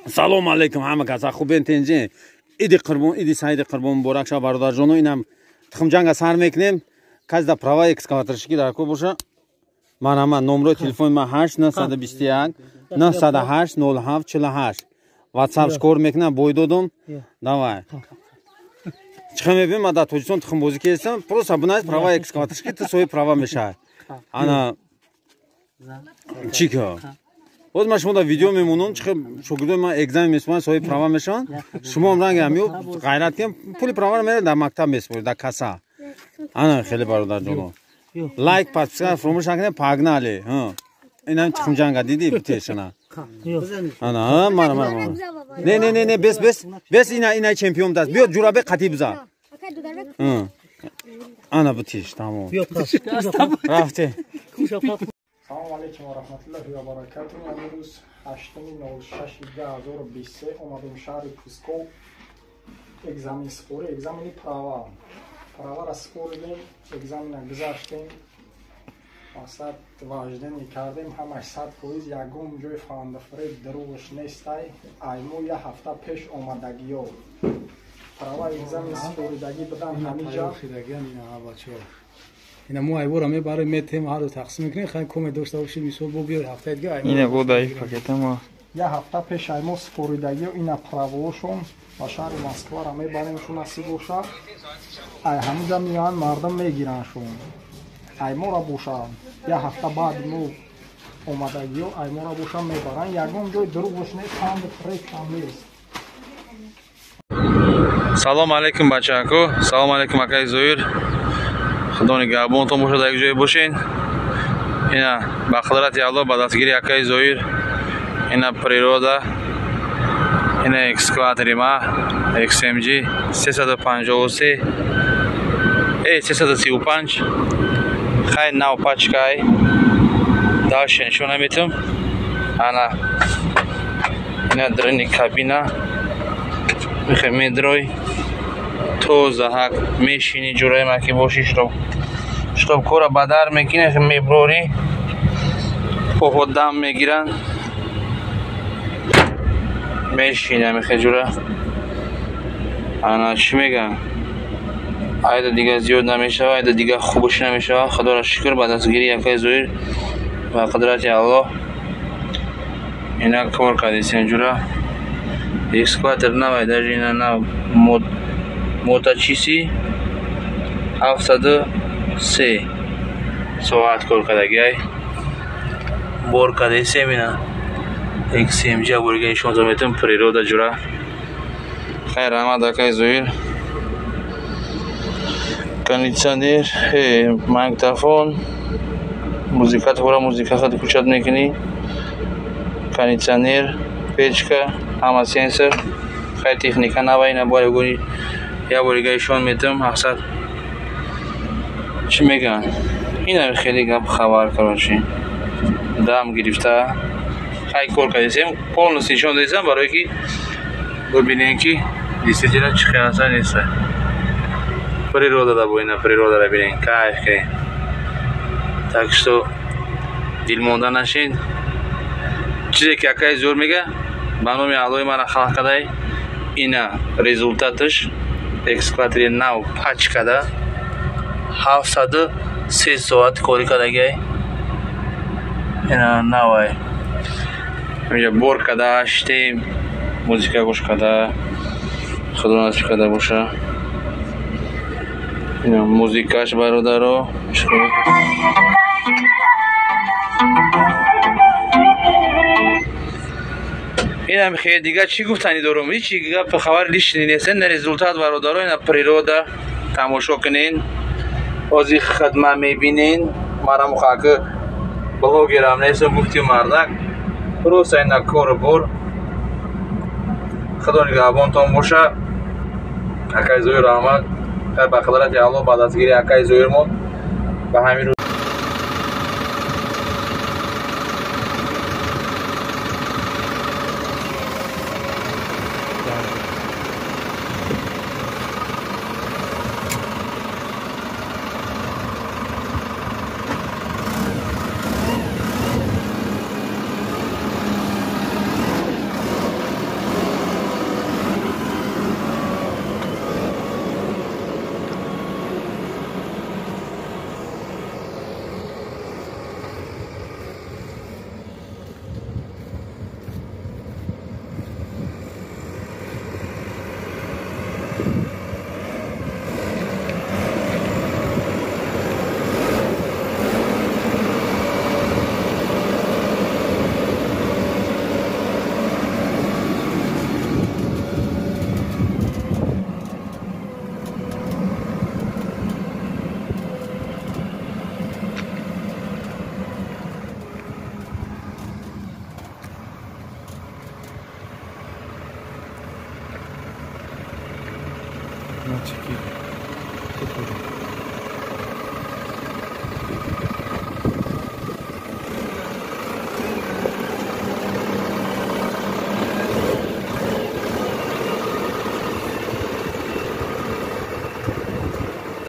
Салом алейкум ҳама каса хубен тенҷи. Иди қурбон, иди саиди қурбон муборак шава бародарҷоно. Инам тухмҷанга сар мекунем. Каси да права экскаваторщики дар ко боша. Марҳамат, номрои телефони ман 8 921 908 07 48. WhatsApp кор мекунам, бой додум. Давай. Чихе мебинем, ман дар Тоҷикистон тухмбозӣ кардам. Просто бунайс права экскаваторщики ту соҳиби права мешавад. Ана чӣ ка? Боз ман шумо дар видео мемонам, чихе шогирдои ман экзамен месупоранд, соҳиби права мешаванд. Шумо ҳам ранги ҳамиё ғайрат кунем, пули праваро меравед дар мактаб месупоред, дар касса. Ана хеле бародарҷоно. Лайк, подписка фаромӯш накунед, погнали. Инам тухмҷанга дидӣ битешана. Ана, мана мана. Не, не, не, не, бес, бес. Бес ина чемпион даст. Биё ҷурабе қатӣ биза. Ана битеш, тамом. Рафте. Салом алейкум ва раҳматуллоҳи ва баракатуҳ. Имрӯз 8/06/2023 омадем шаҳри Пусков. Экзамен спори, экзамени права. Правара споридем, экзамена гузаштем. Мақсад вождение кардем, ҳамаш 100%, ягон ҷои фандафреб дурӯғш нестай. Ай мо як ҳафта пеш омадагиё. Права экзамен споридагӣ будан ҳамиҷа. Ина мо айвора мебарем, метем, ҳар рӯз тақсим мекунем, хай коме дошта бошем, мисол бо биёр ҳафтаи дига. Ина бодай пакета мо. Як ҳафта пеш ай мо споридагиё ина правоошон ба шаҳри Москвара мебарем, шу насиб боша. Ай ҳамиҷа меоянд, мардум мегиранд шун. Ай мора боша, як ҳафта баъди мо омадагиё ай мора боша мебаранд. Ягон ҷои дурӯғш нест, фанду фребшам нест. Салом алейкум бачако, салом алейкум акаи Зоир. Худо нигаҳбонтон бошад, як ҷое бошен. Ина ба қудрати Аллоҳ, ба дастгирии акаи Зоир, ина природа, ина экскаватори ма XMG 353 335 хай нав пачкай дальше нишон наметам. Ана ина дрини кабина михе медрой тоза ҳак мешини ҷураи маки боши, чтоб кора ба дар мекини, меброрӣ, поҳо дам мегиранд, мешина михе ҷура. Ана чӣ мегӯям, айда дига зиёд намешава, айда дига хубш намешава. Худоро шукр, ба дастгирии акаи Зоир ва қудрати Аллоҳ ина кор кардесем ҷура. Экскаватор навай, даже ина нав моточиси 703 соат кор кардагиай. Бор кардесем ина XMG борига нишон метам, природа ҷура. Хайр, раҳмат акаи Зоир. Кондитсионер, магнитофон, музыка твора, музыка худ кучат мекунӣ, кондитсионер, печка, ҳама сенсор. Хай техника нава, ина бояд як борига ишон метам. Мақсад чӣ мегӯянд, ина хеле гап хабар, короче дам гирифта. Хай кор кардесем, полностью нишон додесам, барое ки бибинем ки действительно чӣ хел аста неста. Природа да бо ина природара бинем, кайф кунем. Так что дилмонда нашин. Чизе ки акаи Зоир мега, ба номи Аллоҳи мара халқ кардай, ина результаташ экскаватори нав пачкада 703 соат корӣ кардагиай. Ина навай инҷа бор карда шитем, музыка гӯш карда, худо насиб карда боша. Ина музыкаш бародаро. Инам хеле дига чӣ гуфтанӣ дорум, ҳеҷ гап хабар лишний нест. Ина результат бародаро, ина природа тамошо кунен, ҳозир хидма мебинен. Марам хаки блогерам нестам, гуфти мардак просто ина кору бор. Худо нигаҳбонтон боша. Акаи Зоир раҳмат. Хайр, ба қудрати Аллоҳ, ба дастгирии акаи Зоирмон ба ҳамин рӯз. Автоматики.